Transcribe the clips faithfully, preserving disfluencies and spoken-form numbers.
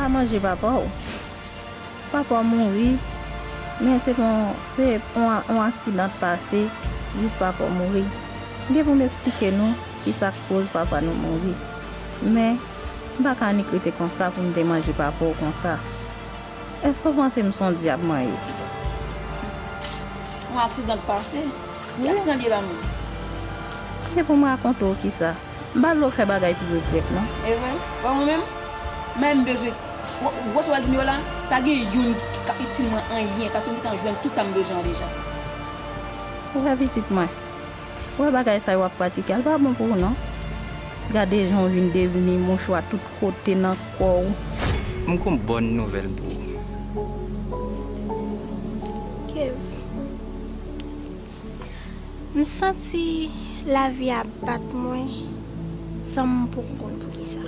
Manje papa w. Papa w mouri, men se pa yon, se yon, yon aksidan t pase, jis papa w mouri. M gen pou m eksplike nou kisa k koz papa nou mouri. Men, m pa ka annik rete konsa pou m te manje papa w konsa. Èske w panse m se yon dyab mwen ye? Yon aksidan k pase? Ki aksidan l ye la menm? Se pou m rakonte w kisa. M pa vle w fè bagay pou regrèt, non. E vre? Bon, mwen menm, men m bezwen, w, w wè sa w al di m yo la, pa gen youn k ap itil mwen anyen, paske m gentan jwenn tout sa m bezwen an deja. Ou wè pitit mwen, ou wè bagay sa yo w ap pratike a, l pa bon pou ou, non. Gade jan w vin devni mouchwa tout kote nan kò w. M gon bòn nouvèl pou ou. Kev. M santi lavi a bat mwen san m poko konn poukisa.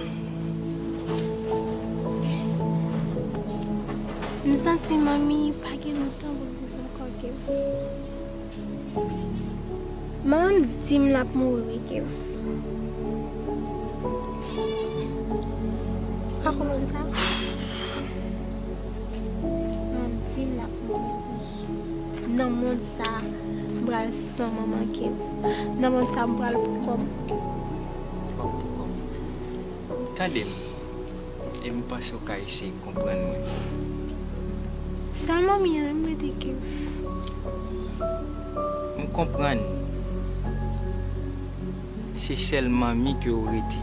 M santi manmi pa gen lontan pou l viv ankò, Kev. Manman m di m l ap mouri, Kev. Ou ka konprann sa? Manman m di m l ap mouri. Nan mond sa a, m pral san manman, Kev. Nan mond sa a, m pral pou kò m. W ap pou kò w. Tande m. E m panse w ka eseye konprann mwen. Sèl manmi an wi m rete, Kev. M konprann. Se sèl manmi ke w rete.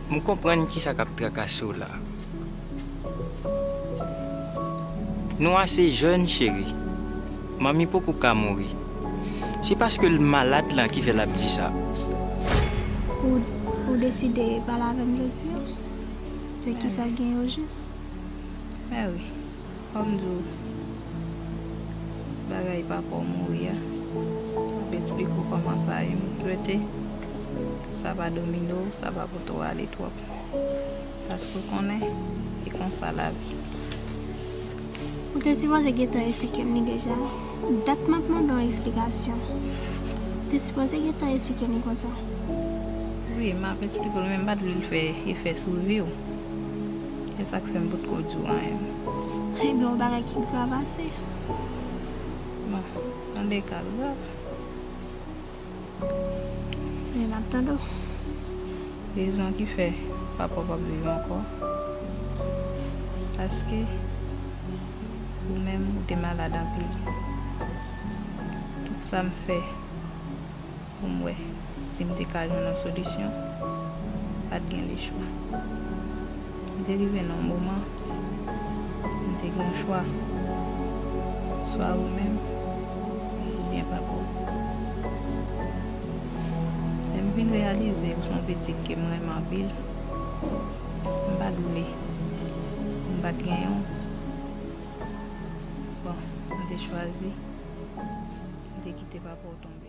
M konprann kisa k ap trakase w la. Nou ase jèn, cheri. Manmi poko ka mouri. Se paske l malad lan ki fè l ap di sa. Ou, ou deside pale avè m jodi a? Se kisa k gen ojis? Mèwi, kòm di w, bagay papa w mouri a, m ap esplike w kòman sa ye. M swete sa pa domine w, sa pa pote w ale twòp. Paske w konnen, e konsa lavi. Ou te sipoze gentan eksplike m li deja. Dat m ap mande w eksplikasyon. Ou te sipoze gentan eksplike m li konsa. Wi, m ap eksplike w, men m pa t vle l fè efè sou vi w. Se sa k fè m potko di w anyen. Ebyen, yon bagay ki grav ase. Bon, tande ka l grav. Men m ap tande w. Rezon ki fè papa w p ap viv ankò, paske ou menm ou te malad anpil. Tout sa m fè pou m wè si m te ka jwenn yon solisyon, pa t gen lechwa. M te rive nan yon moman, m te gen yon chwa, swa ou menm, oubyen papa w. Lè m vin reyalize ou se yon pitit ke m renmen anpil, m pa t vle, m pa t genyen w. Bon, m te chwazi, m te kite papa w tonbe.